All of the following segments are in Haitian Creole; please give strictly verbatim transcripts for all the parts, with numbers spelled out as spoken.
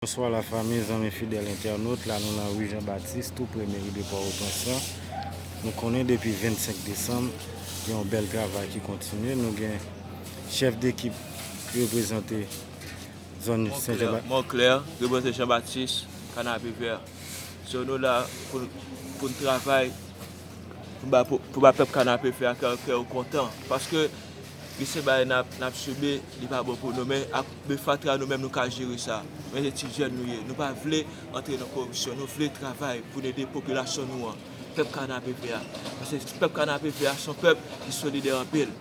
Bonswa la fanmi, zanmi fidèl entènot, la nou nan ri Jan Batis, tou pre meri de Pòtoprens lan. Nou konnen depi vennsenk desanm, gen yon bèl travay ki kontinye. Nou gen chèf dekip ki reprezante zòn Sen Jan Batis. Monclair, reprezante Jan Batis, Kanapevè. So nou la pou, pou n travay, pou ba, pou, pou ba pèp Kanapevè a kè, kè yo kontan. Paske gen se bagay n ap, n ap sibi, li pa bon pou nou. Men ak, men fatra nou menm nou ka jere sa. Men se ti jèn nou ye. Nou pa vle antre nan koripsyon. Nou vle travay pou n ede popilasyon nou an. Pèp Kanapevè a. Paske pèp Kanapevè a se yon pèp ki solidè anpil.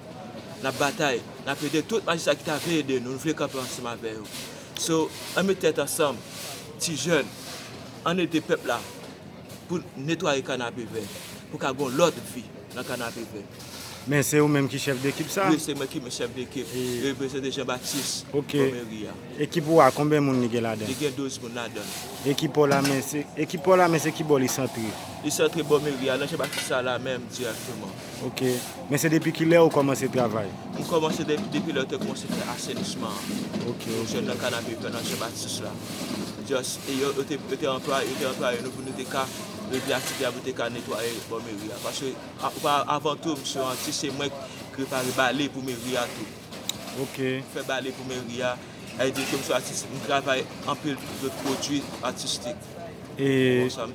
N ap batay. N ap ede tout majistra ki ta vle ede nou. Nou vle kanpe ansanm avè yo. So, ann met tèt ansanm. Ti jèn, ann ede pèp la. Pou netwaye Kanapevè, pou ka gon lòt vi nan Kanapevè. Men se ou menm ki chèf dekip sa? Wi, se mwen ki chèf dekip. E reprezante Jan Batis, ok, pou meri a. Ekip ou a, konbyen moun li gen ladan? Li gen douz moun ladan. Ekip ou la, men se, ekip ou la, men se ki bò li santre? Li santre bò meri a, nan Jan Batis sa la menm dirèkteman. Ok. Men se depi kilè ou kòmanse travay? M kòmanse depi, depi lè yo te kòmanse fè asenisman an. Ok, ok. Jèn nan Kanapevè nan Jan Batis la. Just, e yo, yo te, yo te anplwaye, yo te anplwaye nou pou nou te ka regle aktivite a, pou te ka netwaye bò meri a. Paske, a, pa, avan tou, misye atis, se mwen ki repare bale pou meri a tou. Ok. Fè bale pou meri a. Sa vle di ke misye atis, m travay anpil lòt pwodui atistik. E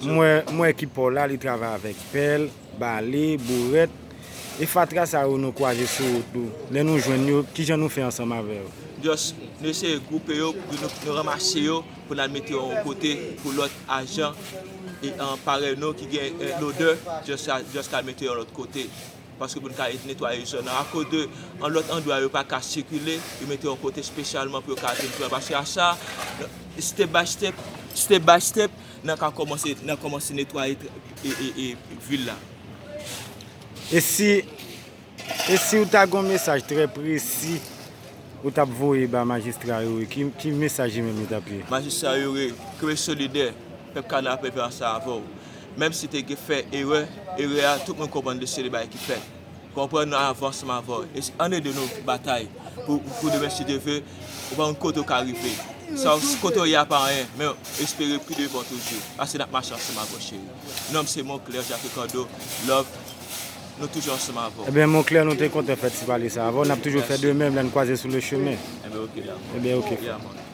m wè, m wè ki pa w la, li travay avèk pèl, bale, bourèt. E fatra sa yo nou kwaze sou wout nou. Lè nou jwenn yo, kijan nou fè ansanm avè yo? Just, nou eseye gwoupe yo, nou, nou ranmase yo pou n al mete yo yon kote pou lòt ajan e, an, parèy nou ki gen, eh, lodè, just, just al mete yo yon lòt kote. Paske pou n ka netwaye zòn nan. Akoz de an lòt andwa yo pa ka sikile, yo mete yon kote espesyalman pou yo ka vin pran. Paske a sa, step by step, step by step, n a ka kòmanse, n a kòmanse netwaye e, e, e vil la. E si, e si w ta gen yon mesaj trè presi ou t ap voye ba majistra yo, ki, ki mesaj li menm li t ap ye? Majistra yo, kenbe solidè, pèp Kanapevè ansanm avè w. Menm si te gen fè erè, erè a, tout moun konprann de se de bagay ki fèt. Konprann nou avanse ansanm avè w. E si, ann ede nou batay pou, pou demen si Dye vle, ou pa konn kote w ka rive. Sa, kote w ye a pa anyen, men espere pi devan toujou. Paske n ap mache ansanm avè w, cheri. Non m se Monclair Jacques Ricardo. Love. Nou toujou ansanm avè w. Ebyen, Monclair, nou te kontan fè ti pale sa avè w. N ap toujou fè de menm lè n kwaze sou le chemen. Ebyen, ok, dakò. Ebyen, ok. Yeah, man.